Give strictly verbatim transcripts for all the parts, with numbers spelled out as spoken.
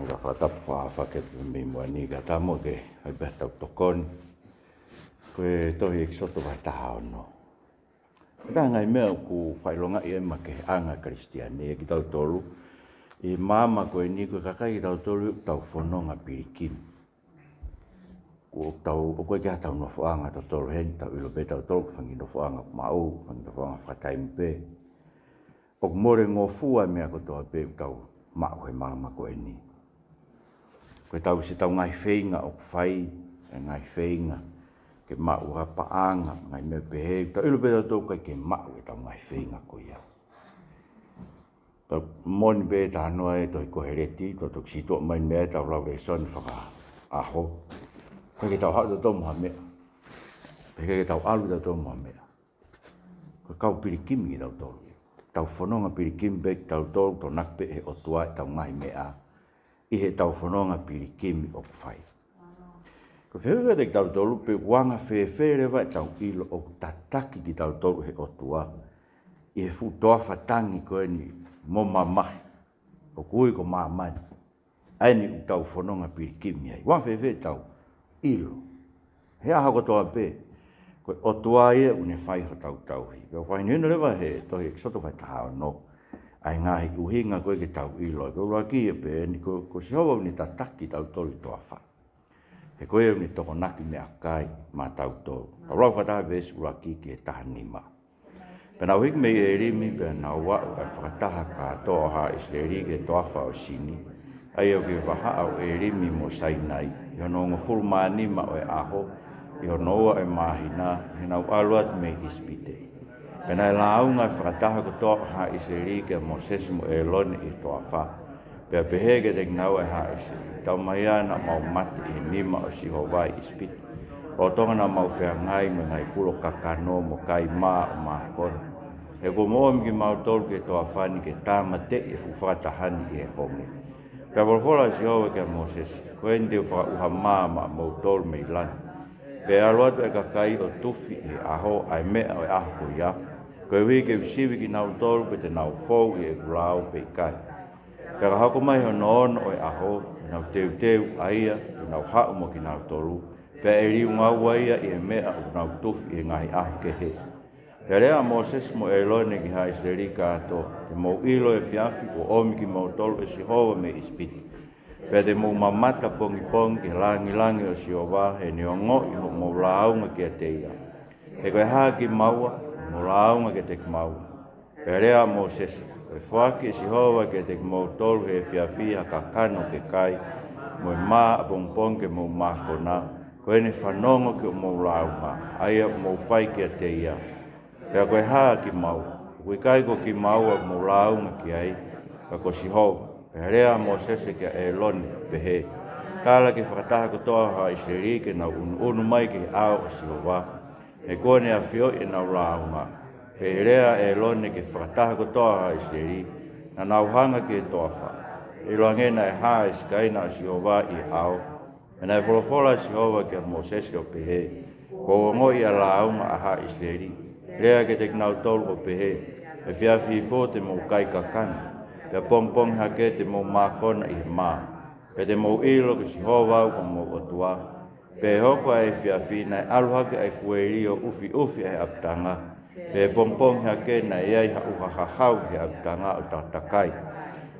Ka fakatapu fakaʻaho ke pehē mei muʻa ni ka tau mo ke ʻai pē ʻetau tokoni. Ko e tohi ʻEkisoto vahe taha ono. Ko e taha e ngaahi meʻa ʻoku fakaʻilongaʻi ʻe makehe ʻa e Kalisitiane ʻia kitautolu ʻi he māmani ko eni, ko e kakai kitautolu ʻoku tau fononga pilikimi. ʻOku tau, ʻoku ʻikai ke ʻi ai haʻatau nofoʻanga tautolu heni, tau ʻilo pē tautolu ko e fanga kiʻi nofoʻanga ʻoku maʻu, fanga kiʻi nofoʻanga fakataimi pē. ʻOku mole ngofua e meʻa kotoa pē ʻoku tau maʻu he māmani ko eni. Ko ʻetau, siʻetau ngaahi feinga ʻoku fai, e ngaahi feinga ke maʻu ha paʻanga, ngaahi meʻa pehē, tau ʻilo pē tautolu ʻoku ʻikai ke maʻu ʻetau ngaahi feinga ko ia. Tau moʻoni pē talanoa e tohi Koheleti, tau toki sītuʻa mai meʻa ʻetau lau lēsoni fakaʻaho. ʻOku ʻikai ke tau haʻu tautolu mo ha meʻa. Pea ʻikai ke tau ʻalu tautolu mo ha meʻa. Ko e kau pilikimi kitautolu. Tau fononga pilikimi pē kitautolu, tokonaki pē ʻe he ʻOtua ʻetau ngaahi meʻa ʻi heʻetau fononga pilikimi ʻoku fai. Ko e fehuʻi kiate kitautolu pe ʻoku anga fēfē leva ʻetau ʻilo ʻoku tataki kitautolu ʻe he ʻOtua ʻi he fuʻu toafa tangi ko eni mo mamahi ʻoku ui ko māmani. ʻA eni ʻoku tau fononga pilikimi ai. ʻOku anga fēfē ʻetau ʻilo? He ʻaho kotoa pē, ko e ʻOtua ia ʻoku ne fai hotau tauhi. Pea ʻoku fakahinohino leva he tohi ʻEkisoto vahe taha ono ʻa e ngaahi ʻuhinga ko ē ke tau ʻilo. Ko e ʻuluaki ia pē eni ko, ko Sihova ʻoku ne tataki tautolu ʻi he toafa. He ko ia ʻoku ne tokonaki meʻakai maʻatautolu. Tau lau fakataha veesi ʻuluaki ki he taha nima. Pea naʻa ku hiki mei ʻElimi, pea naʻa ku aʻu ʻa e fakataha kātoa ʻo haʻa ʻIsileli ki he toafa ʻo Sini, ʻa ia ʻoku ʻi he vahaʻa ʻo ʻElimi mo Sainai, ʻi hono hongofulu mā nima ʻo e ʻaho, ʻi hono ua ʻo e māhina, ʻi heʻenau ʻalu atu mei ʻIsipite. Pea naʻe lāunga e fakataha kotoa ʻo haʻa ʻIsileli kia Mōsese mo ʻĒlone ʻi he toafa. Pea pehē kiate kinaua ʻe haʻa ʻIsileli, Taumaiā naʻa mau mate ʻi he nima ʻo Sihova ʻi ʻIsipite, lolotonga naʻa mau feangai mo e ngaahi kulo kakano mo kai mā ʻo mākona. He kuo mou ʻomi kimautolu ki he toafa ni ke tāmateʻi e fuʻu fakataha ni ʻi he honge. Pea folofola ʻa Sihova kia Mōsese, Ko eni te u fakaʻuha mā maʻamoutolu mei langi. Pea ʻe ʻalu atu ʻa e kakai ʻo tufi ʻi he ʻaho ʻa e meʻa ʻo e ʻaho ko ia, koeʻuhi ke u sivi kinautolu pe te nau fou ʻi heʻeku lao pe ʻikai. Pea ka hoko mai hono ono ʻo e ʻaho, te nau teuteu ʻa ia, te nau haʻu mo kinautolu, pea ʻe liunga ua ia ʻi he meʻa ʻoku nau tufi ʻi he ngaahi ʻaho kehe. Pea lea ʻa Mōsese mo ʻĒlone ki haʻa ʻIsileli kātoa, Te mou ʻilo ʻi he efiafi kuo ʻomi kimoutolu ʻe Sihova mei ʻIsipite. Pea te mou mamata pongipongi ki he langilangi ʻo Sihova, he ʻe ne ongoʻi hoʻomou lāunga kiate ia. He ko e hā kimaua, ʻoku mou lāunga kiate kimaua? Pea lea ʻa Mōsese, Kuo foaki ʻe Sihova kiate kimoutolu he efiafi ha kakano ke kai, mo e mā ʻapongipongi ke mou mākona, ko ʻene fanongo ki hoʻomou lāunga, ʻa ia ʻoku mou fai kiate ia. Pea ko e hā kimaua? ʻOku ʻikai ko kimaua ʻoku mou lāunga ki ai, ka ko Sihova. Pea lea ʻa Mōsese kia ʻĒlone, pehē, Tala ki he fakataha kotoa ʻo haʻa ʻIsileli ke nau ʻunuʻunu mai ki he ʻao ʻo Sihova, he kuo ne afioʻi ʻenau lāunga. Pea lea ʻa ʻĒlone ki he fakataha kotoa ʻo haʻa ʻIsileli, Naʻa nau hanga ki he toafa, ʻiloange naʻe hā e sikaina ʻo Sihova ʻi he ʻao. Pea naʻe folofola ʻa Sihova kia Mōsese ʻo pehē, Kuo u ongoʻi ʻa e lāunga ʻa haʻa ʻIsileli. Lea kiate kinautolu ʻo pehē, Efiafi hifo te mou kai kakano, pea pongipongi hake te mou mākona ʻi he mā. Pea te mou ʻilo ko Sihova au ko hoʻomou ʻOtua. Pea ʻi he hoko ʻa e efiafi naʻe ʻalu hake ʻa e kueli ʻo ʻufiʻufi ʻa e ʻapitanga. Pea pongipongi hake naʻe ʻi ai ha ʻuha hahau ʻi he ʻapitanga ʻo takatakai.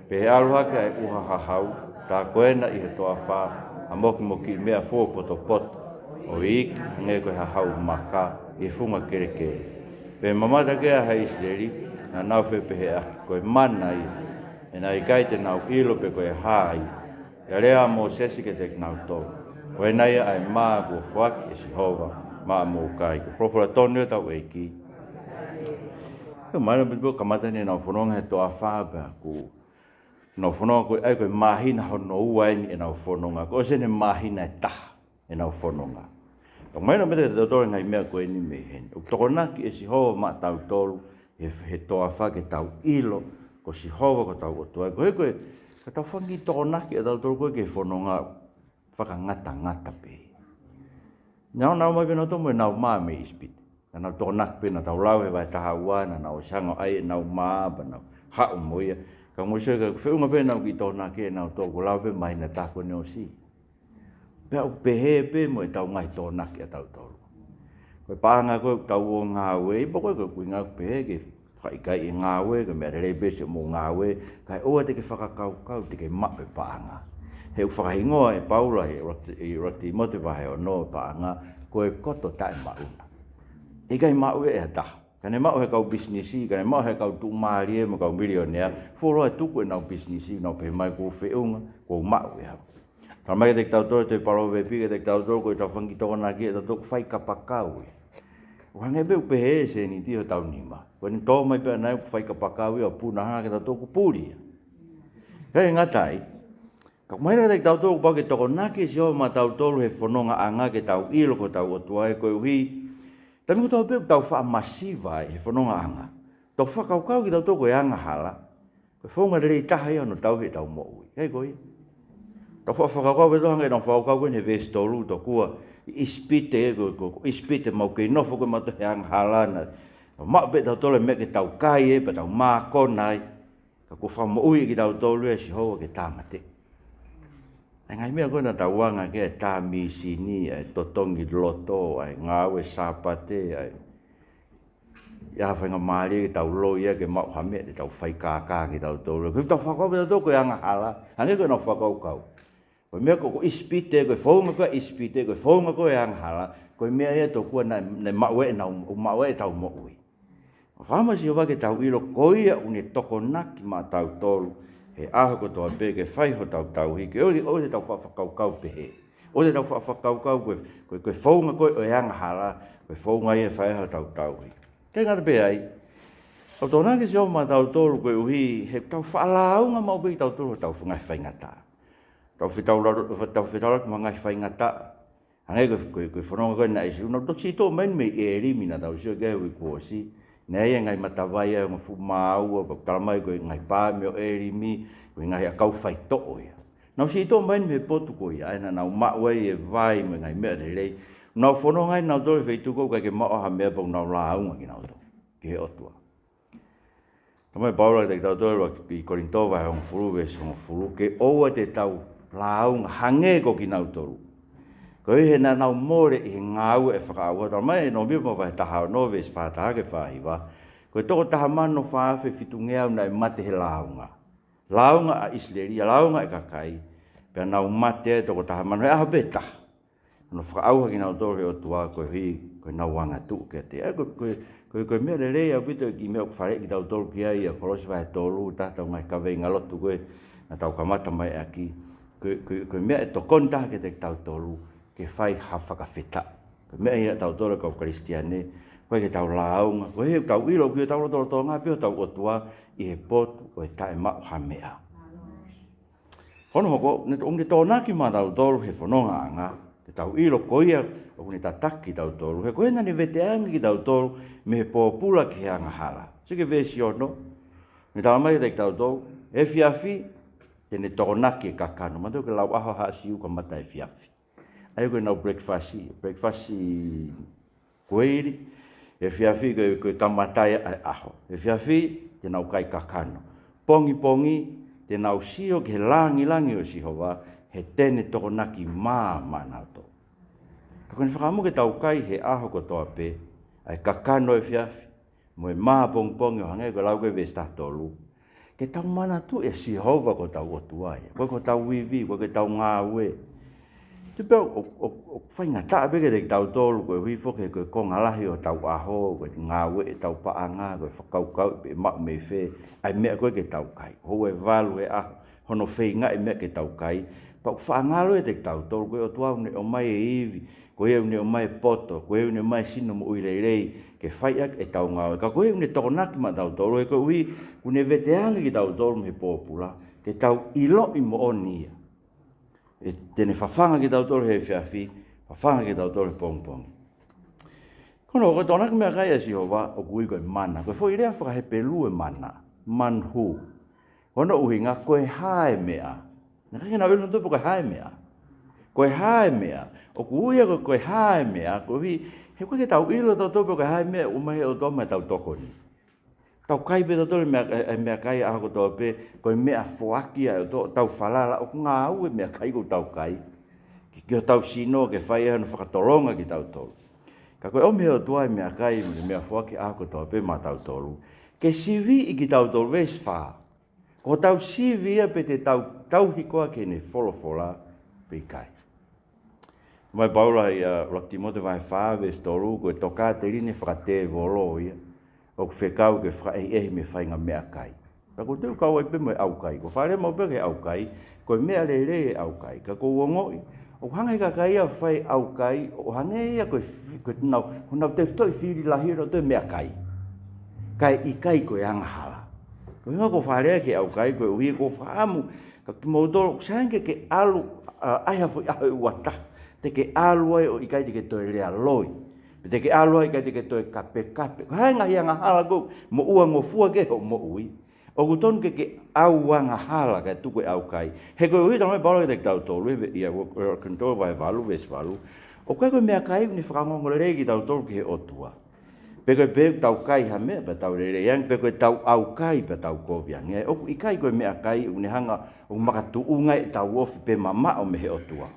Pea ʻi he ʻalu hake ʻa e ʻuha hahau, tā ko ena ʻi he toafa ha mokimokiʻi meʻa fuopotopoto, ʻo iiki hangē ko e hahau maka ʻi he funga kelekele. Pea mamata ki ai ʻa haʻa ʻIsileli, naʻa nau fepehēʻaki, Ko e mana ia. He naʻe ʻikai te nau ʻilo pe ko e hā ia. Pea lea ʻa Mōsese kiate kinautolu, Ko ena ia ʻa e mā kuo foaki ʻe Sihova maʻamou kai. Ko e folofola tonu ia ʻa hotau ʻEiki. Pea mai na pito kamata ni ʻenau fononga he toafa pea ʻoku nau fononga ko e, ʻa ia ko e māhina hono ua eni ʻenau fononga. Kuo ʻosi eni e māhina ʻe taha ʻenau fononga. Pea mai na pito tautolu e ngaahi meʻa ko eni mei heni. ʻOku tokonaki ʻe Sihova maʻatautolu he, he toafa ke tau ʻilo ko Sihova ko hotau ʻOtua. Ko e, ko e, ka tau fanga kiʻi tokonaki ʻatautolu ko ē ki he fononga fakangatangata pē. Naʻa nau ō mai pē nautolu mo ʻenau mā mei ʻIsipite. Naʻa nau tokonaki pē, naʻa tau lau he vahe taha ua, naʻa nau ʻosi hanga ʻo ʻai ʻenau mā, pea nau haʻu mo ia. Ka mou sio, ʻoku feʻunga pē ʻenau kiʻi tokonaki ʻenau tō, kuo lava pē māhina ʻe taha kuo ne ʻosi. Pea ʻoku pehē pē mo ʻetau ngaahi tokonaki ʻatautolu. Ko e paʻanga ko ē ʻoku tau ō ʻo ngāueʻi, pea ko e, ko e ʻuhinga ʻoku pehē ke fakaʻikaiʻi e ngāue, ko e meʻa lelei pē siʻomou ngāue, kae ʻoua te ke fakakaukau te ke maʻu e paʻanga. He ʻoku fakahingoa ʻe Paula ʻi he ʻuluaki, ʻi he ʻuluaki Tīmote vahe ono e paʻanga, ko e koto taʻemaʻu na. ʻIkai maʻu ia ʻe ha taha. Ka ne maʻu ʻe he kau pisinisi, ka ne maʻu ʻe he kau tuʻumālie mo e kau milionea, fuoloa tuku ʻenau pisinisi, nau pehē mai kuo feʻunga, kuo maʻu ʻe au. Talamai kiate kitautolu ʻe he Palōveepi kiate kitautolu, ko ʻetau fanga kiʻi tokonaki ʻatautolu ʻoku fai kapakau ia. ʻO hangē pē ʻoku pehē e sēniti ʻi hotau nima. Ko ʻene tō mai pē ʻana ia ʻoku fai kapakau ia, ʻo puna hake kitautolu ʻoku puli ia. ʻIkai ngata ai, ka ʻoku mahino kiate kitautolu ʻoku pau ke tokonaki ʻe Sihova maʻatautolu he fonongaʻanga ke tau ʻilo ko hotau ʻOtua ia, koeʻuhi taimi kotoa pē ʻoku tau faʻa masiva ai he fonongaʻanga, tau fakakaukau kitautolu ko e angahala ko e founga lelei taha ia hono tauhi ʻetau moʻui. ʻIkai ko ia? Tau faʻa fakakaukau pē, tau hangē ʻenau fakakaukau ko ē ʻi he veesi tolu, tokua ʻi ʻIsipite, ko, ko, ko ʻIsipite ʻoku mau kei nofo ko ē mautolu he angahala, naʻa maʻu pē ʻe tautolu e meʻa ke tau kai ai, pea tau mākona ai. Ka kuo fakamoʻui kitautolu ʻe Sihova ke tāmateʻi. ʻA e ngaahi meʻa ko ē naʻa tau anga ki ai, e tā mīsini, ʻa e totongi loto, ʻa e ngāue Sāpate, ʻa e, ʻi ai ha faingamālie ke tau loi ia ke maʻu ha meʻa te tau fai kākā kitautolu. Ko ʻetau fakakaukau kitautolu ko e angahala, hangē ko ʻenau fakakaukau. Ko e meʻa ko, ko ʻIsipite, ko e founga ko ē ʻa ʻIsipite, ko e founga ko ē e angahala, ko e meʻa ia tokua naʻe, naʻe maʻu ʻe nau, ʻo maʻu ʻetau moʻui. Fakaʻamu ʻa Sihova ke tau ʻilo ko ia ʻoku ne tokonaki maʻatautolu he ʻaho kotoa pē ke fai hotau tauhi, ke ʻoua, ʻoua te tau faʻa fakakaukau pehē. ʻOua te tau faʻa fakakaukau ko e, ko e, ko e founga ko ē ʻo e angahala, ko e founga ia ʻe fai ai hotau tauhi. ʻIkai ngata pē ai, ʻoku tokonaki ʻe Sihova maʻatautolu koeʻuhi he ʻoku tau faʻa lāunga maʻu pē kitautolu ʻi hotau ngaahi faingataʻa. Tau fetaulaki, tau fetaulaki mo e ngaahi faingataʻa. Hangē ko e, ko e, ko e fononga ko ē ʻa e ʻEiki Sīsū, naʻa nau toki siʻi toʻo mai eni mei ʻElimi, naʻa tau sio ki ai he uike kuo ʻosi. Naʻe ʻi ai e ngaahi matavai ʻe hongofulu mā ua, pea talamai ko e ngaahi paame ʻo ʻElimi, ko e ngaahi ʻakau faitoʻo ia. Naʻa nau siʻi toʻo mai eni mei he potu ko ia, ʻa ia naʻa nau maʻu ai e vai mo e ngaahi meʻa lelei. Naʻa nau fononga ai nautolu he feituʻu ʻoku ʻikai ke maʻu ha meʻa, pea naʻa nau lāunga kinautolu ki he ʻOtua. Talamai ʻe Paula kiate kitautolu ʻi Kolinitō vahe hongofulu, veesi hongofulu, ke ʻoua te tau lāunga hangē ko kinautolu. Koeʻuhi he naʻa nau mole ʻi he ngāue ʻa e fakaʻauha. Talamai ʻe Nōmipa vahe taha ono, veesi fā taha ki he fā hiva, ko e toko taha mano fā afe fitungeau naʻe mate he lāunga. Lāunga ʻa ʻIsileli, lāunga ʻa e kakai, pea nau mate ʻa e toko taha mano he ʻaho pē taha. Hono fakaʻauha kinautolu ʻe he ʻOtua koeʻuhi ko ʻenau angatuʻu kiate ia. Ko, ko, ko, ko e meʻa lelei ʻaupito e kiʻi meʻa ʻoku faleʻi kitautolu ki ai ʻia Kolose vahe tolu, ʻi hotau ngaahi kaveinga lotu ko ē naʻa tau kamata mai ʻaki. Ko, ko, ko e meʻa ʻe tokoni taha kiate kitautolu ke fai ha fakafetaʻi. Ko e meʻa ia ʻatautolu kau Kalisitiane, ʻoku ʻikai ke tau lāunga, koeʻuhi ʻoku tau ʻilo ʻoku ʻi hotau lotolotonga pē hotau ʻOtua ʻi he potu ʻo e taʻemaʻu ha meʻa. Ko hono hoko, ne to-, ʻoku ne tokonaki maʻatautolu he fonongaʻanga, ke tau ʻilo ko ia ʻoku ne tataki kitautolu, he ko ia naʻa ne veteange kitautolu mei he pōpula ki he angahala. Sio ki he veesi ono, ne talamai kiate kitautolu, efiafi te ne tokonaki e kakano. Manatu ko e lau ʻaho Haʻa Siu kamata efiafi. ʻA ia ko ʻenau breakfast, breakfast kueili, efiafi ko e, ko e kamata ia ʻa e ʻaho. Efiafi te nau kai kakano. Pongipongi te nau sio ki he langilangi ʻo Sihova, he te ne tokonaki maʻanautolu. Ka ko ʻene fakaʻamu ke tau kai he ʻaho kotoa pē ʻa e kakano efiafi mo e mā pongipongi, ʻo hangē ko e lau ko ē veesi taha tolu, ke tau manatuʻi ʻa Sihova ko hotau ʻOtua ia. ʻOku ʻikai ko hotau ivi, ʻoku ʻikai ko hotau ngāue. Te pea ʻoku, ʻoku, ʻoku faingataʻa pē kiate kitautolu koeʻuhi foki he ko e konga lahi ʻo hotau ʻaho, ko e ngāue ʻetau paʻanga, ko e fakakaukau pe maʻu mei fē ʻa e meʻa ko ē ke tau kai. Houa ʻe valu he ʻaho hono feingaʻi e meʻa ke tau kai, pea ʻoku faʻa ngalo ʻiate kitautolu ko e ʻOtua ʻoku ne ʻomai e ivi, ko ia ʻoku ne ʻomai e poto, ko ia ʻoku ne ʻomai e sino moʻui lelei ke fai ʻaki ʻetau ngāue. Ka ko ia ʻoku ne tokonaki maʻatautolu, he koeʻuhi ʻoku ne veteange kitautolu mei he pōpula, ke tau ʻiloʻi moʻoni ia. ʻE te ne fafanga kitautolu he efiafi, fafanga kitautolu he pongipongi. Ko hono, ko e tokonaki meʻakai ʻa Sihova ʻoku ui ko e mana. Ko e foʻi lea faka-Hepelū e mana, manhu. Ko hono ʻuhinga ko e hā e meʻa. Naʻe ʻikai ke nau ʻilo nautolu pe ko e hā e meʻa. Ko e hā e meʻa. ʻOku ui ia ko, ko e hā e meʻa, koeʻuhi he ʻoku ʻikai ke tau ʻilo tautolu pe ko e hā e meʻa ʻoku ʻomai ʻe he ʻOtua maʻa ʻetau tokoni. Tau kai pē tautolu e meʻa, e, e meʻakai ʻaho kotoa pē, ko e meʻafoaki ʻa e ʻOtua ʻoku tau falala, ʻoku ngāue e meʻakai ʻoku tau kai ki, ki hotau sino ke fai ai hono fakatolonga kitautolu. Ka ko e ʻomi ʻe he ʻOtua e meʻakai mo e meʻafoaki ʻaho kotoa pē maʻatautolu ke siviʻi kitautolu, veesi fā. Ko hotau sivi ia pe te tau tauhi koā ki heʻene folofola pe ʻikai. Mai Paula ʻi he ʻuluaki Tīmote vahe fā veesi tolu, ko e tokāteline fakatēvolo ia ʻoku fekau ke fakaʻehiʻehi mei he faʻahinga meʻakai. Pea ʻoku ou tui ʻoku kau ai pē mo e ʻaukai. ʻOku ou fakalea maʻu pē ki he ʻaukai, ko e meʻa lelei e ʻaukai. Ka ʻoku ou ongoʻi ʻoku hanga ʻe he kakai ia ʻo fai ʻaukai ʻo hangē ia ko e fi-, ko e nau, ko ʻenau tefitoʻi fili lahi ʻo nau toe meʻakai, kae ʻikai ko e angahala. Ko e ʻuhinga ʻoku ou fakalea ki he ʻaukai, koeʻuhi ʻoku ou fakaʻamu ka kimoutolu, ʻoku sai ange ke ke ʻalu, ʻa, ʻai ha foʻi ʻaho ʻe ua taha te ke ʻalu ai ʻo ʻikai te ke toe lea loi, pe te ke ʻalu ai ʻikai te ke toe kapekape. Ko e hā e ngaahi angahala ʻoku moʻua ngofua ki ai hoʻo moʻui, ʻoku tonu ke ke ʻau angahala kae tuku e ʻaukai. He koeʻuhi talamai ʻe Paula kiate kitautolu, ʻi he, ʻi he ua Kolinitō vahe valu veesi valu, ʻoku ʻikai ko e meʻakai ʻoku ne fakaongoongo lelei kitautolu ki he ʻOtua. Pe ko e pehē ʻoku tau kai ha meʻa pea tau lelei ange, pe ko e tau ʻaukai pea tau kovi ange. ʻOku ʻikai ko e meʻakai ʻoku ne hanga ʻo makatuʻunga ʻetau ofi pe mamaʻo mei he ʻOtua.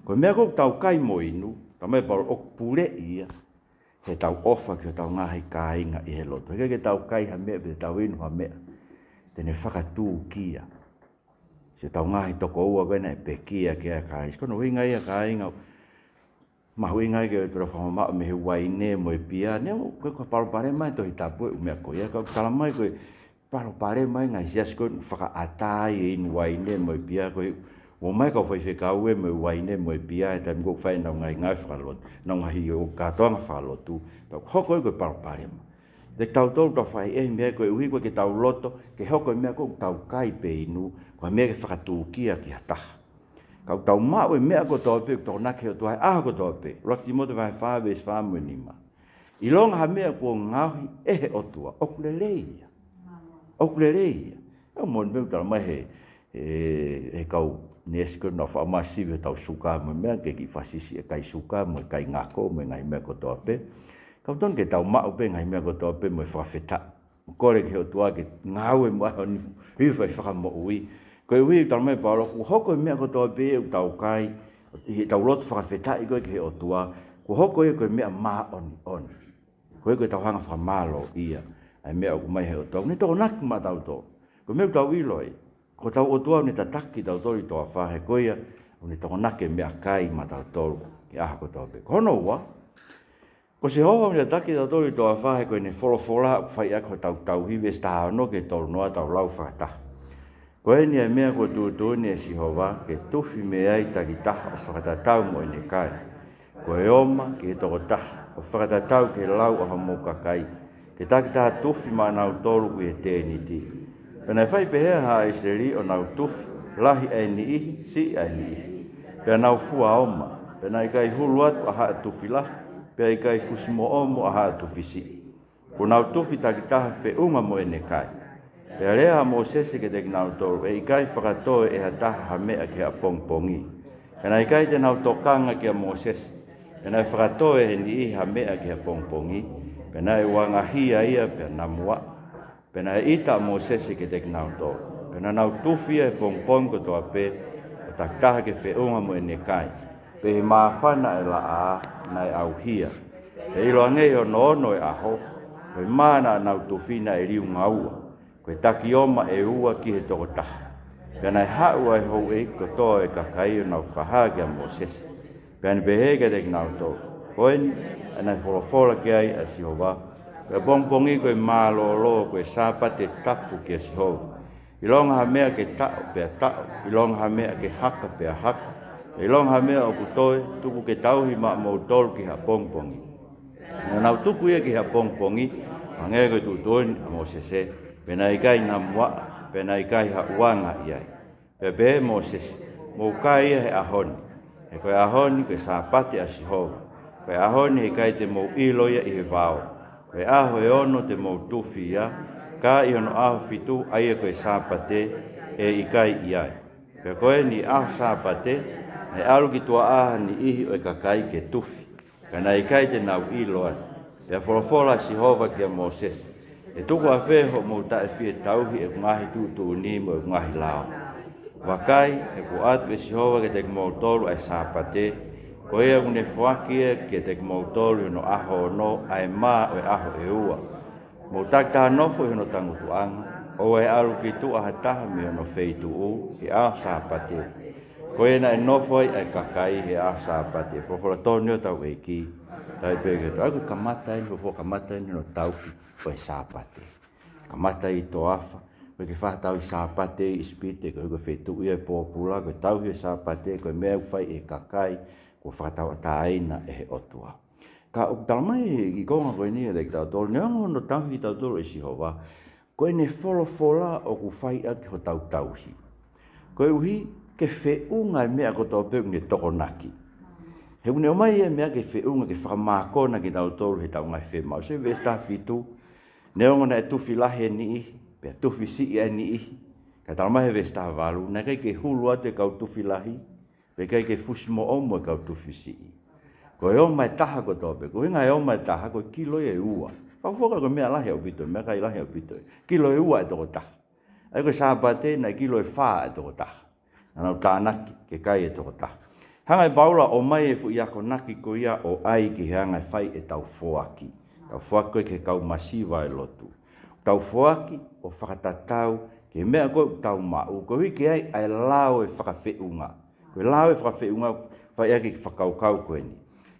Ko e meʻa ko ē ʻoku tau kai mo inu, talamai ʻe Paula ʻoku puleʻi ia heʻetau ʻofa ki hotau ngaahi kāinga ʻi he lotu. He ʻikai ke tau kai ha meʻa pe tau inu ha meʻa te ne fakatūkia siʻetau ngaahi tokoua ko ē naʻe pekia ki ai ʻa Kalaisi. Ko hono ʻuhinga ia kāinga, mahuʻinga ia ke tau fakamamaʻo mei he uaine mo e pia. Neongo ko e, ko e palopalema e Tohi Tapu e ʻū meʻa ko ia, ka ʻoku talamai ko e palopalema e ngaahi siasi ko ē ʻoku fakaʻatā ai e inu uaine mo e pia, ko e ō mai e kau faifekau ē mo e uaine mo e pia he taimi ko ē ʻoku fai ʻenau ngaahi ngāue fakalotu, ʻenau ngaahi ʻo kātoanga fakalotu, pea ʻoku hoko ia ko e palopalema. Te tautolu tau fai ʻe he meʻa koeʻuhi ʻoku ʻikai ke tau loto ke hoko e meʻa ko ē ʻoku tau kai pe inu ko ha meʻa ke fakatūkia ki ha taha. Ka ʻoku tau maʻu e meʻa kotoa pē ʻoku tokonaki ʻe he ʻOtua he ʻaho kotoa pē. ʻUluaki Tīmote vahe fā veesi fā mo e nima. ʻIlonga ha meʻa kuo ngaohi ʻe he ʻOtua, ʻoku lelei ia. ʻOku lelei ia. ʻOku moʻoni pē ʻoku talamai ʻe he, ʻe, ʻe he kau neesi ko ē naʻa nau fakamasivi hotau suka mo e meʻa, ke kiʻi fakasiʻisiʻi e kai suka mo e kai ngako mo e ngaahi meʻa kotoa pē. Ka ʻoku tonu ke tau maʻu pē ngaahi meʻa kotoa pē mo e fakafetaʻi. Kole ki he ʻOtua ke ngāue muʻa he ʻaho ni, ʻi he fai fakamoʻui. Koeʻuhi ʻoku talamai ʻe Paula, kuo hoko e meʻa kotoa pē ʻoku tau kai, ʻi heʻetau lotu fakafetaʻi ko ē ki he ʻOtua, kuo hoko ia ko e meʻa māʻoniʻoni. Ko ia ko ʻetau hanga fakamālōʻia ʻa e meʻa ʻoku ʻomai ʻe he ʻOtua, ʻoku ne tokonaki maʻatautolu. Ko e meʻa ʻoku tau ʻilo ai, ko hotau ʻOtua ʻoku ne tataki kitautolu ʻi he toafa, he ko ia ʻoku ne tokonaki e meʻakai maʻatautolu he ʻaho kotoa pē. Ko hono ua, ko Sihova ʻoku ne tataki kitautolu ʻi he toafa, he ko ʻene folofola ʻoku fai ʻaki hotau tauhi, veesi taha ono ki he tolu noa, tau lau fakataha. Ko eni ʻa e meʻa kuo tuʻutuʻuni ʻe Sihova, ke tufi mei ai takitaha ʻo fakatatau mo ʻene kai. Ko e oma ki he tokotaha, ʻo fakatatau ki he lau ʻa hoʻomou kakai, ke takitaha tufi maʻanautolu ʻi he tēniti. Pea naʻe fai pehē ʻe haʻa ʻIsileli ʻo nau tufi, lahi ʻa e niʻihi, siʻi ʻa e niʻihi. Pea nau fua oma, pea naʻe ʻikai hulu atu ʻa haʻa tufi lahi, pea ʻikai fusimoʻomo ʻa haʻa tufi siʻi. Kuo nau tufi takitaha feʻunga mo ʻene kai. Pea lea ʻa Mōsese kiate kinautolu, ʻE ʻikai fakatō ʻe ha taha ha meʻa ki he ʻapongipongi. Pea naʻe ʻikai te nau tokanga kia Mōsese. Pea naʻe fakatō ʻe he niʻihi ha meʻa ki he ʻapongipongi. Pea naʻe uangahia ia pea namuaʻa. Pea naʻe ʻita ʻa Mōsese kiate kinautolu. Pea naʻa nau tufi ia he pongipongi kotoa pē, ʻo takitaha ke feʻunga mo ʻene kai. Pea ʻi he māfana ʻa e laʻā naʻe ʻauhia. Pea ʻiloange ʻi hono ono ʻo e ʻaho, ko e mā naʻa nau tufi naʻe liunga ua, ko e taki oma ʻe ua ki he tokotaha. Pea naʻe haʻu ʻa e houʻeiki kotoa ʻo e kakai ʻo nau fakahā kia Mōsese. Pea ne pehē kiate kinautolu, Ko eni ʻa ia naʻe folofola ki ai ʻa Sihova, Ko e pongipongi ko e mālōlō, ko e Sāpate tapu kia Sihova. ʻIlonga ha meʻa ke taʻo pea taʻo, ʻilonga ha meʻa ke haka pea haka, ʻilonga ha meʻa ʻoku toe, tuku ke tauhi maʻamoutolu ki he ʻapongipongi. Naʻa nau tuku ia ki he ʻapongipongi, hangē ko e tuʻutuʻuni ʻa Mōsese, pea naʻe ʻikai namuaʻa, pea naʻe ʻikai ha uanga ʻi ai. Pea pehē ʻe Mōsese, Mou kai ia he ʻaho ni, he ko e ʻaho ni ko e Sāpate ʻa Sihova. Ko e ʻaho ni he ʻikai te mou ʻilo ia ʻi he vao. Ko e ʻaho ʻe ono te mou tufi ia, ka ʻi hono ʻaho fitu, ʻa ia ko e Sāpate, ʻe ʻikai ʻi ai. Pea ko eni ʻaho Sāpate, naʻe ʻalu ki tuʻa ʻa ha niʻihi ʻo e kakai ke tufi. Ka naʻe ʻikai te nau ʻilo ai. Pea folofola ʻa Sihova kia Mōsese, ʻE tuku ʻafē hoʻomou taʻe fie tauhi ʻeku ngaahi tuʻutuʻuni mo ʻeku ngaahi lao? Vakai, ʻoku ʻoatu ʻe Sihova kiate kimoutolu ʻa e Sāpate, ko ia ʻoku ne foaki ia kiate kimoutolu ʻi hono ʻaho ono, ʻa e mā ʻo e ʻaho ʻe ua. Mou takitaha nofo ʻi hono tangutuʻanga, ʻoua ʻe ʻalu ki tuʻa ha taha mei hono feituʻu, he ʻaho Sāpate. Ko ia naʻe nofo ai ʻa e kakai he ʻaho Sāpate. Folofola tonu ʻa hotau ʻEiki. Tauhi pē ki he ʻOtua. ʻA ia ko e kamata eni, folofola kamata eni hono tauhi ʻo e Sāpate. Kamata ʻi he toafa, ko e ke fakatauhi Sāpate ʻi ʻIsipite, ko e feituʻu ia ʻe pōpula, ko e tauhi ʻo e Sāpate, ko e meʻa ʻoku fai ʻe he kakai kuo fakatauʻatāina ʻe he ʻOtua. Ka ʻoku talamai ʻe he kiʻi konga ko eni kiate kitautolu, neongo hono tauhi kitautolu ʻe Sihova, ko ʻene folofola ʻoku fai ʻaki hotau tauhi. Koeʻuhi ke feʻunga e meʻa kotoa pē ʻoku ne tokonaki. He ʻoku ne ʻomai e meʻa ke feʻunga, ke fakamākona kitautolu heʻetau ngaahi fiemaʻu. Sio veesi taha fitu, neongo naʻe tufi lahi e niʻihi, pea tufi siʻi e niʻihi, ka talamai he veesi taha valu, naʻe ʻikai ke hulu atu e kau tufi lahi, pea ʻikai ke fusi moʻomo e kau tufi siʻi. Ko e ʻoma e taha kotoa pē, ko e ʻuhinga e ʻoma e taha, ko e kilo ia ʻe ua. Fakafoki ko e meʻa lahi ʻaupito, meʻakai lahi ʻaupito. Kilo ʻe ua e tokotaha. ʻA ia ko e Sāpate naʻe kilo ʻe fā e tokotaha. Naʻa nau tānaki ke kai e tokotaha. Hanga ʻe Paula ʻo ʻomai e fuʻu akonaki ko ia ʻo ʻai ki he anga e fai ʻetau foaki. Tau foaki ko ē ki he kau masiva ʻo e lotu. Tau foaki ʻo fakatatau ki he meʻa ko ē ʻoku tau maʻu, koeʻuhi ke ʻi ai ʻa e lao ʻo e fakafeʻunga. Ko e lao ʻo e fakafeʻunga, fai ʻaki e fakakaukau ko eni.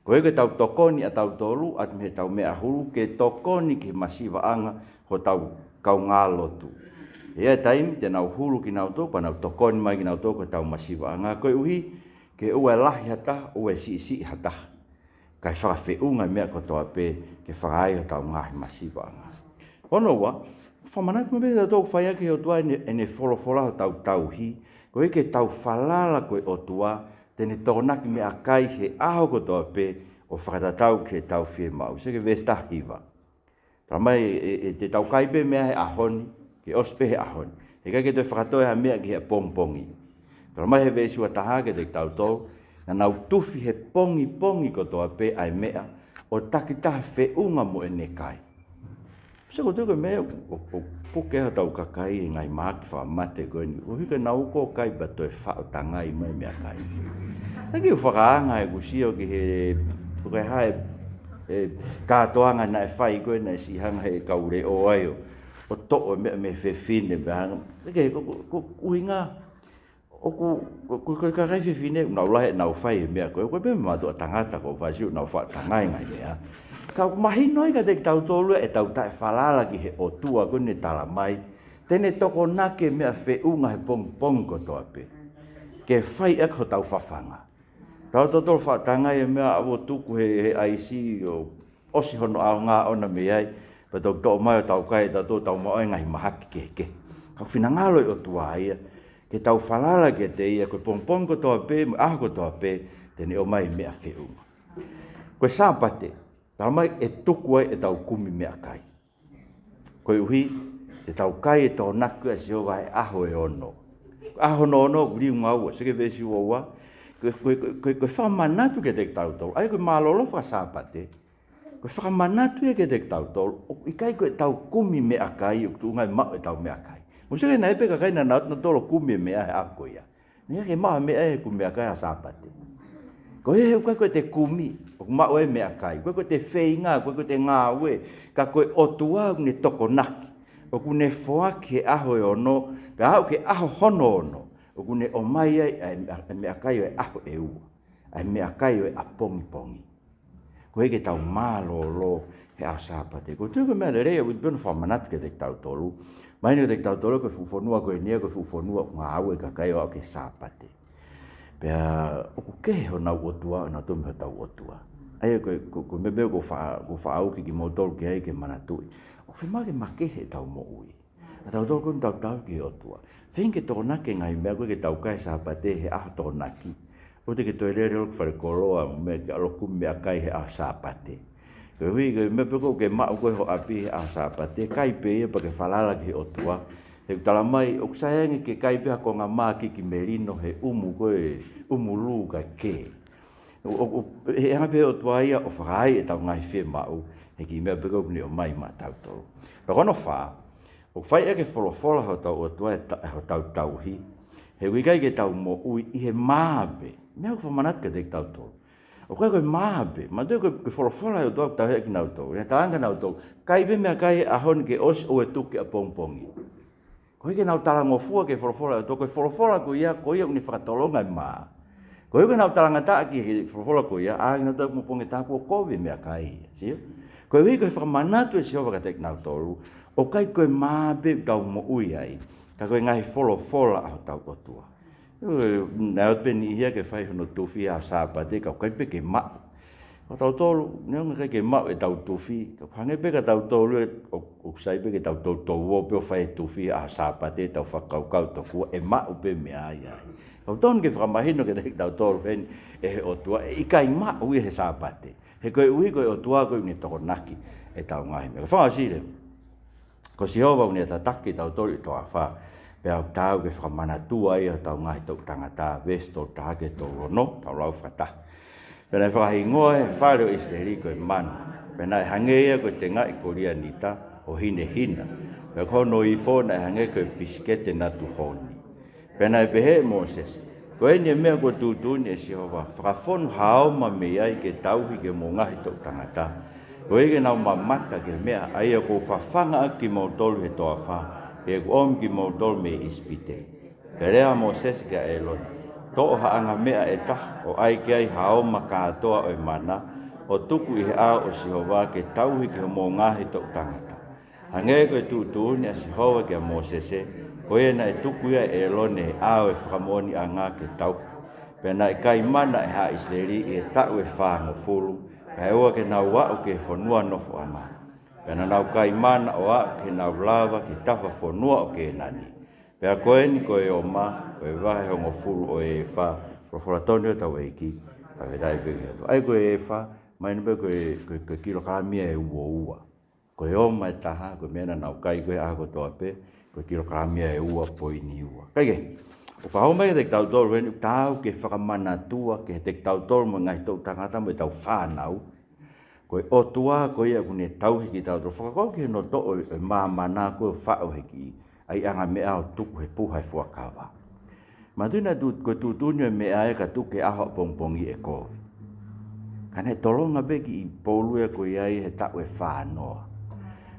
Ko ia ke tau tokoni ʻa tautolu, ʻa mei heʻetau meʻa hulu, ke tokoni ki he masivaʻanga hotau kaungā lotu. ʻI he taimi te nau hulu kinautolu, pea nau tokoni mai kinautolu ki hotau masivaʻanga, koeʻuhi ke ʻoua ʻe lahi ha taha, ʻoua ʻe siʻisiʻi ha taha. Kae fakafeʻunga e meʻa kotoa pē ke fakaai hotau ngaahi masivaʻanga. Hono ua, fakamanatu mai pē kitautolu ʻoku fai ʻaki ʻe he ʻOtua ʻene, ʻene folofola hotau tauhi, koeʻuhi ke tau falala ko e ʻOtua, te ne tokonaki meʻakai he ʻaho kotoa pē ʻo fakatatau ki heʻetau fiemaʻu. Sio ki he veesi taha hiva. Talamai ʻe, ʻe, ʻe te tau kai pē meʻa he ʻaho ni, ke ʻosi pē he ʻaho ni. He ʻikai ke toe fakatoe ha meʻa ki he pongipongi. Talamai he veesi ua taha kiate kitautolu, naʻa nau tufi he pongipongi kotoa pē ʻa e meʻa, ʻo takitaha feʻunga mo ʻene kai. Sio ko e tuʻu ko e meʻa ʻoku, ʻoku, ʻoku puke hotau kakai he ngaahi mahaki fakamate ko eni. ʻOku ʻikai ke nau ō ʻo kai pea toe faʻo tangai mai meʻakai. ʻA ia ʻoku fakaanga ʻeku sio ki he, ko e hā e, e kātoanga naʻe fai ko ē naʻe siʻi hanga he kau leʻo ai ʻo, ʻo toʻo e meʻa mei he fefine pea hanga. ʻIkai ke, ko, ko, ko e ʻuhinga, ʻoku, ko, ko, ko e kakai fefine, nau lahi ʻenau fai e meʻa ko ē, ko e pē mātuʻa tangata ko e fasi ʻo nau faʻo tangai ngaahi meʻa. Ka ʻoku mahino ai kiate kitautolu ʻetau taʻefalala ki he ʻOtua ko ʻene talamai, te ne tokonaki e meʻa feʻunga he pongipongi kotoa pē. Ke fai ʻaki hotau fafanga. Tau tautolu faʻo tangai e meʻa ʻave ʻo tuku he, he ʻaisi ʻo ʻosi hono ʻaonga ʻona mei ai, pea tau toʻo mai ʻo tau kai, tau toʻo tau maʻu e ngaahi mahaki kehekehe. Ka ʻoku finangalo e ʻOtua ia, ke tau falala kiate ia, ko e pongipongi kotoa pē, mo e ʻaho kotoa pē, te ne ʻomai e meʻa feʻunga. Ko e Sāpate, talamai ʻe tuku ai ʻetau kumi meʻakai. Koeʻuhi, te tau kai e tokonaki ʻa Sihova he ʻaho ʻe ono. ʻAho hono ono, ʻoku liunga ua, sio ki he veesi ua ua, ko, ko, ko, ko, ko e fakamanatu kiate kitautolu, ʻa ia ko e mālōlō faka-Sāpate, ko e fakamanatu ia kiate kitautolu, ʻoku ʻikai ko ʻetau kumi meʻakai, ʻoku tuʻunga ʻi he maʻu ʻetau meʻakai. Mou sio ki he ngaahi pē kakai naʻa nau ō ʻo kumi e meʻa he ʻaho ko ia. Naʻe ʻikai ke maʻu ha meʻa he kumi meʻakai ʻaho Sāpate. Ko ia he ʻoku ʻikai ko ʻete kumi, ʻoku maʻu e meʻakai. ʻOku ʻikai ko ʻete feinga, ʻoku ʻikai ko ʻete ngāue, ka ko e ʻOtua ʻoku ne tokonaki. ʻOku ne foaki he ʻaho ʻe ono, pea aʻu ki he ʻaho hono ono. ʻOku ne ʻomai ai ʻa e meʻakai ʻo e ʻaho ʻe ua. ʻA e meʻakai ʻo e ʻapongipongi. Koeʻuhi ke tau mālōlō he ʻaho Sāpate. Ko e tuʻu ko e meʻa lelei ʻaupito pē hono fakamanatu kiate kitautolu. Mahino kiate kitautolu ko e fuʻu fonua ko eni ia, ko e fuʻu fonua ʻoku ngāue e kakai ʻo aʻu ki he Sāpate. Pea ʻoku kehe honau ʻOtua, ʻonautolu mei hotau ʻOtua. ʻA ia ko e, ko, ko e meʻa pē ʻoku fa-, ʻoku faʻa ʻuki kimoutolu ki ai ke manatuʻi. ʻOku fiemaʻu ke makehe ʻetau moʻui. ʻA tautolu ko eni tau tauhi ki he ʻOtua. Feinga ke tokonaki e ngaahi meʻa ko ē ke tau kai Sāpate he ʻaho tokonaki. ʻOua te ke toe lele ʻo ʻalu ki falekoloa mo e meʻa ke ʻalu ʻo kumi meʻakai he ʻaho Sāpate. Koeʻuhi ko e meʻa pē ko ē ʻoku ke maʻu ko ē ho ʻapi he ʻaho Sāpate, kai pē ia pea ke falala ki he ʻOtua. He ʻoku talamai, ʻoku sai ange ke kai pē ha konga mā kiʻi melino he ʻumu ko ē, ʻumu lū kae kē. ʻO, ʻo, ʻo, he anga pē ʻOtua ia ʻo fakaai ʻetau ngaahi fiemaʻu. He kiʻi meʻa pē ko ē ʻoku ne ʻomai maʻatautolu. Pea ko hono fā, ʻoku fai ʻaki e folofola hotau ʻOtua e ta-, hotau tauhi. He ʻoku ʻikai ke tau moʻui ʻi he mā pē. Meʻa ʻoku fakamanatu kiate kitautolu. ʻOku ʻikai ko e mā pē. Manatuʻi ko e, ko e folofola ʻa e ʻOtua ʻoku tauhi ʻaki kinautolu. Naʻe talaange kia nautolu, kai pē meʻakai he ʻaho ni ke ʻosi ʻo e tuku ki ʻapongipongi. Koeʻuhi ke nau talangofua ki he folofola ʻa e ʻOtua, ko e folofola ko ia, ko ia ʻoku ne fakatolonga e mā. Koeʻuhi ke nau talangataʻa ki he folofola ko ia, ʻā kinautolu ʻapongipongi ʻe taha kuo kovi e meʻakai. Sio? Koeʻuhi ko e fakamanatu ʻe Sihova kiate kinautolu, ʻoku ʻikai ko e mā pē ʻoku tau moʻui ai, ka ko e ngaahi folofola ʻa hotau ʻOtua. Naʻe ʻoatu pē niʻihi ia ke fai hono tufi ʻaho Sāpate, ka ʻoku ʻikai pē ke maʻu. Ko tautolu, neongo ʻikai ke maʻu ʻetau tufi, ka hangē pē kia tautolu ē, ʻo, ʻoku sai pē ke tau toutou ō pē ʻo fai e tufi ʻaho Sāpate, tau fakakaukau tokua, ʻe maʻu pē meʻa ia ai. Ka ʻoku totonu ke fakamahino kiate kitautolu heni ʻe he ʻOtua, ʻe ʻikai maʻu ia he Sāpate. He koeʻuhi ko e ʻOtua ko ē ʻoku ne tokonaki ʻetau ngaahi meʻa. Fakaʻosi leva. Ko Sihova ʻoku ne tataki kitautolu ʻi he toafa, pea ʻoku taau ke fakamanatua ai ʻa hotau ngaahi toʻu tangata, veesi tolu taha ki he tolu ono, tau lau fakataha. Pea naʻe fakahingoa ʻe he fale ʻo ʻIsileli ko e mana. Pea naʻe hangē ia ko e tengaʻi kolianita ʻo hinehina. Pea ko hono ifo naʻe hangē ko e pisikete natu honi. Pea naʻe pehē ʻe Mōsese, ko eni e meʻa kuo tuʻutuʻuni ʻe Sihova, fakafonu ha oma mei ai ke tauhi ki homou ngaahi toʻu tangata. Koeʻuhi ke nau mamata ki he meʻa ʻa ia kuo u fafanga ʻaki kimoutolu he toafa, ke u ʻomi kimoutolu mei ʻIsipite. Pea lea ʻa Mōsese kia ʻĒlone, toʻo ha anga meʻa ʻe taha, ʻo ʻai ki ai ha oma kātoa ʻo e mana, ʻo tuku ʻi he ʻao ʻo Sihova ke tauhi ki homou ngaahi toʻu tangata. Hangē ko e tuʻutuʻuni ʻa Sihova kia Mōsese, ko ia naʻe tuku ia ʻe ʻĒlone he ʻao ʻo e fakamoʻoniʻanga ke tauhi. Pea naʻe kai mana ʻe haʻa ʻIsileli ʻi he taʻu ʻe fāngofulu, kae ʻoua ke nau aʻu ki he fonua nofoʻanga. Pea naʻa nau kai mana ʻo aʻu ke nau lava ki he tafa fonua ʻo Kēnani. Pea ko eni ko e oma, ko e vahe hongofulu ʻo e ʻēfā, folofola tonu ʻa hotau ʻEiki, fakafetaʻi pē ki he ʻOtua. ʻA ia ko e ʻēfā, mahino pē ko e, ko e, ko e kilokalami ʻe ua ua. Ko e oma ʻe taha, ko e meʻa naʻa nau kai ko ē he ʻaho kotoa pē, ko e kilokalami ʻe ua poini ua. Kae kehe, ʻoku faʻa ʻomai kiate kitautolu heni, ʻoku taau ke fakamanatua kiate kitautolu mo e ngaahi toʻu tangata mo ʻetau fānau. Ko e ʻOtua ko ia ʻoku ne tauhi kitautolu. Fakakaukau ki hono toʻo e māmani ko ē ʻo faʻo he kiʻi ʻaiʻanga meʻa ʻo tuku he puha e fuakava. Manatuʻi naʻe tu-, ko e tuʻutuʻuni ʻo e meʻa ē ka tuku he ʻaho ʻapongipongi ʻe kovi. Ka naʻe tolonga pē kiʻi poulu ia ko ia ʻi he taʻu ʻe fānoa.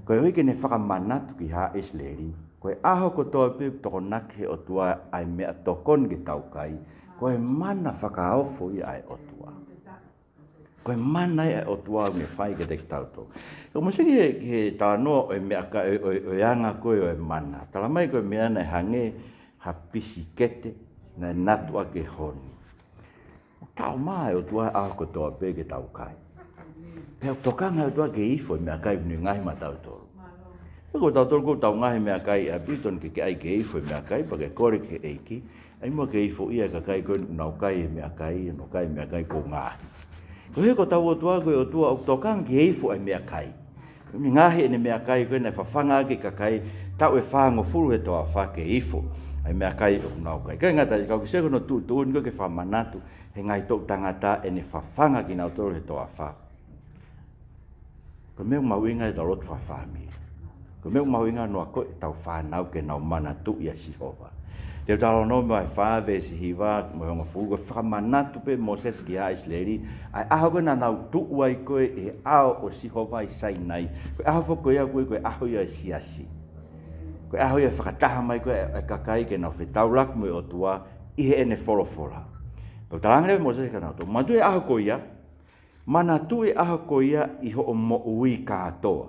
Koeʻuhi ke ne fakamanatu ki haʻa ʻIsileli, ko e ʻaho kotoa pē ʻoku tokonaki he ʻOtua ʻa e meʻatokoni ke tau kai, ko e mana fakaofo ia ʻa e ʻOtua. Ko e mana ia ʻa e ʻOtua ʻoku ne fai kiate kitautolu. Ka mou sio ki he, ki he talanoa ʻo e meʻakai, ʻo, ʻo, ʻo e anga ko ē ʻo e mana. Talamai ko e meʻa naʻe hangē ha pisikete naʻe natu ʻaki e honi. Taʻo mai ʻe he ʻOtua ʻaho kotoa pē ke tau kai. Pea ʻoku tokanga ʻe he ʻOtua ke ifo e meʻakai ʻoku ne ngaohi maʻatautolu. Pea ko tautolu ʻoku tau ngaohi meʻakai ʻaupito ke ke ʻai ke ifo e meʻakai, pea ke kole ki he ʻEiki, ʻai muʻa ke ifo ia e kakai ko ē ʻoku nau kai e meʻakai, ʻo nau kai e meʻakai kuo u ngaohi. Koeʻuhi ko hotau ʻOtua ko e ʻOtua ʻoku tokanga ke ifo e meʻakai. ʻOku ne ngaohi ʻene meʻakai ko ē naʻe fafanga ʻaki e kakai taʻu ʻe fāngofulu he toafa ke ifo ʻa e meʻakai ʻoku nau kai. ʻIkai ngata ai, ka ʻoku ke sio ki hono tuʻutuʻuni ko ē ke fakamanatu he ngaahi toʻu tangata ʻene fafanga kinautolu he toafa. Ko e meʻa ʻoku mahuʻinga ʻetau lotu fakafāmili. Ko e meʻa ʻoku mahuʻinga hono akoʻi ʻetau fānau ke nau manatuʻi ʻa Sihova. Te u talanoa mai he fā veesi hiva mo e hongofulu, ko e fakamanatu pē ʻe Mōsese ki haʻa ʻIsileli ʻa e ʻaho ko ē naʻa nau tuʻu ai ko ē ʻi he ʻao ʻo Sihova ʻi Sainai. Ko e ʻaho foki ko ia ko ē, ko e ʻaho ia ʻo e siasi. Ko e ʻaho ia ʻo e fakataha mai ko ē ʻa e kakai ke nau fetaulaki mo e ʻOtua ʻi heʻene folofola. Pea ʻoku talaange leva ʻe Mōsese kia nautolu, manatuʻi e ʻaho ko ia, manatuʻi e ʻaho ko ia ʻi hoʻo moʻui kātoa.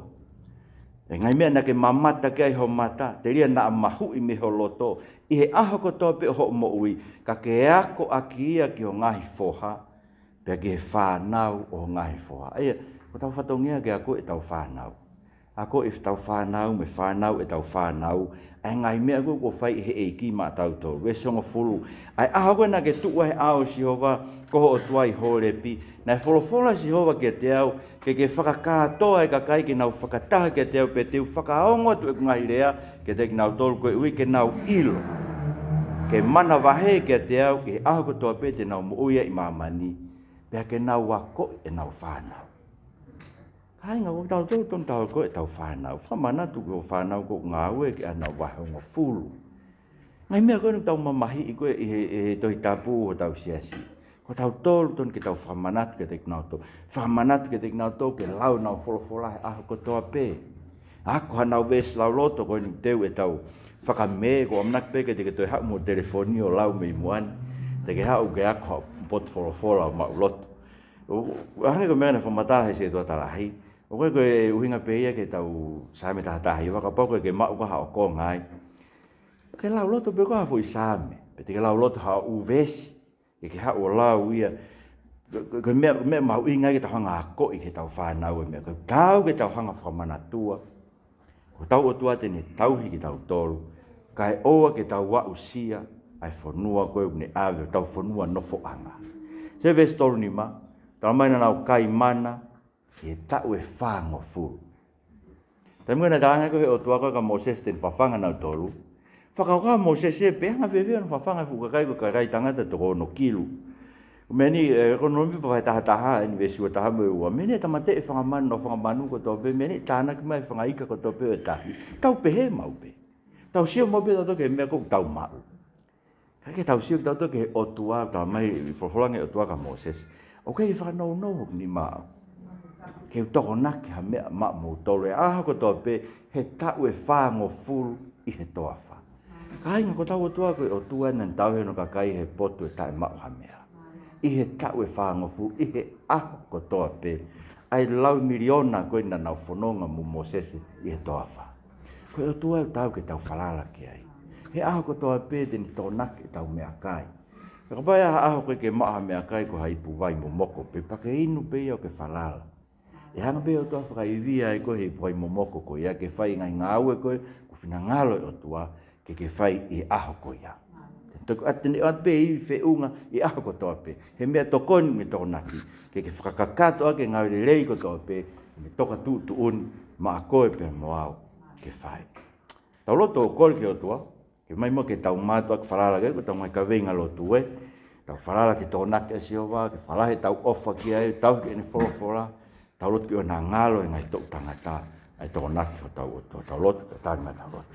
E ngaahi meʻa naʻa ke mamata ki ai ho mata, telia naʻa mahuʻi mei ho loto, ʻi he ʻaho kotoa pē ʻo hoʻo moʻui, ka ke ako ʻaki ia ki ho ngaahi foha, pea ki he fānau ʻo ho ngaahi foha. ʻA ia, ko hotau fatongia ke akoʻi ʻetau fānau. Akoʻi ʻetau fānau, mo e fānau ʻetau fānau, ʻa e ngaahi meʻa ko ē kuo fai ʻe he ʻEiki maʻatautolu. Veesi hongofulu, ʻa e ʻaho ko ē naʻa ke tuʻu ai he ʻao ʻo Sihova, ko ho ʻOtua ʻi Hōlepi, naʻe folofola ʻa Sihova kiate au, ke ke fakakātoa e kakai ke nau fakataha kiate au, pea te u fakaongo atu ʻeku ngaahi lea kiate kinautolu koeʻuhi ke nau ʻilo, ke manavahē kiate au ʻi he ʻaho kotoa pē te nau moʻui ai ʻi māmani, pea ke nau akoʻi ʻenau fānau. Kāinga, ko kitautolu totonu ke tau ʻoatu ʻetau fānau. Fakamanatu ki hoʻo fānau ko e ngāue ke ʻalu ʻo vahe hongofulu. Ngaahi meʻa ko eni ʻoku tau mamahiʻi ko ē ʻi he, ʻi he Tohi Tapu ʻo hotau siasi. Ko kitautolu totonu ke tau fakamanatu kiate kinautolu. Fakamanatu kiate kinautolu ke lau ʻenau folofola he ʻaho kotoa pē. Ako haʻanau veesi lauloto ko eni ʻoku teu ʻetau fakamē, ko e ʻamanaki pē ke te ke toe haʻu mo e telefoni ʻo lau mei muʻa ni. Te ke haʻu ke ako haʻo potu folofola ʻo maʻu lotu. ʻO, ʻo hangē ko e meʻa naʻe fakamatala he setuata lahi. ʻOku ʻikai ko e ʻuhinga pē ia ke tau Saame taha taha hiva, kapau ko ē ke maʻu ko ē haʻo konga ai. Ke lauloto pē ko ē ha foʻi Saame. Pe te ke lauloto haʻo ʻū veesi. Ke ke haʻu ʻo lau ia. Ko, ko, ko e meʻa, meʻa mahuʻinga ia ke tau hanga ʻo akoʻi ki heʻetau fānau e meʻa. Ko e taau ke tau hanga ʻo fakamanatua. Ko hotau ʻOtua te ne tauhi kitautolu. Kae ʻoua ke tau aʻusia ʻa e fonua ko ē ʻoku ne ʻave, hotau fonua nofoʻanga. Sai veesi tolu nima, talamai naʻa nau kai mana ʻi he taʻu ʻe fāngofulu. Taimi ko ē naʻe talaange ko ē ʻe he ʻOtua ko ē kia Mōsese te ne fafanga kinautolu. Fakakaukau ʻa Mōsese pē anga fēfē hono fafanga e fuʻu kakai ko e kakai tangata toko ono kilu. Ko e meʻa ni, ē, Kuonomi vahe taha taha, eni veesi ua taha mo e ua. Meʻa ni ʻe tāmateʻi e fanga manu, ʻo fanga manu kotoa pē, meʻa ni ʻe tānaki mai e fanga ika kotoa pē ʻo e tahi. Tau pehē maʻu pē. Tau sio maʻu pē tautolu ki he meʻa ko ē ʻoku tau maʻu. Ka ke tau sio kitautolu ki he ʻOtua, talamai ʻi he folofola ʻa e ʻOtua kia Mōsese. ʻOku ʻikai ke fakanounou hoku nima ke u tokonaki ha meʻa maʻamoutolu he ʻaho kotoa pē he taʻu ʻe fāngofulu ʻi he toafa. Kāinga, ko hotau ʻOtua ko e ʻOtua naʻa ne tauhi hono kakai he potu ʻe taʻemaʻu ha meʻa. ʻI he taʻu ʻe fāngofulu, ʻi he ʻaho kotoa pē, ʻa e laui miliona ko ē naʻa nau fononga mo Mōsese ʻi he toafa. Ko e ʻOtua ʻoku taau ke tau falala ki ai. He ʻaho kotoa pē te ne tokonaki ʻetau meʻakai. Ka kapau ʻe ʻi ai ha ʻaho ko ē ke maʻu ha meʻakai ko ha ipu vai momoko pē, pea ke inu pē ia ʻo ke falala. ʻE hanga pē ʻe he ʻOtua ʻo fakaivia ai koe he ipu vai momoko ko ia ke fai e ngaahi ngāue ko ē ʻoku finangalo e ʻOtua ke ke fai ʻi he ʻaho ko ia. Te ne toki ʻoatu, te ne ʻoatu pē e ivi feʻunga ʻi he ʻaho kotoa pē. He meʻatokoni mo e tokonaki ke ke fakakakato ʻaki e ngāue lelei kotoa pē, mo e toka tuʻutuʻuni maʻa koe pea mo au ke fai. Tau lotu ʻo kole ki he ʻOtua ke ʻomai muʻa ke tau mātuʻaki falala ki ai, ko ʻetau ngaahi kaveinga lotu ē. Tau falala ke tokonaki ʻa Sihova, ke falahi ʻetau ʻofa ki ai, tauhi ʻene folofola. Tau lotu ke ʻoua naʻa ngalo ʻe he ngaahi toʻu tangata ʻa e tokonaki hotau ʻOtua. Tau lotu, tau tali mai, tau lotu.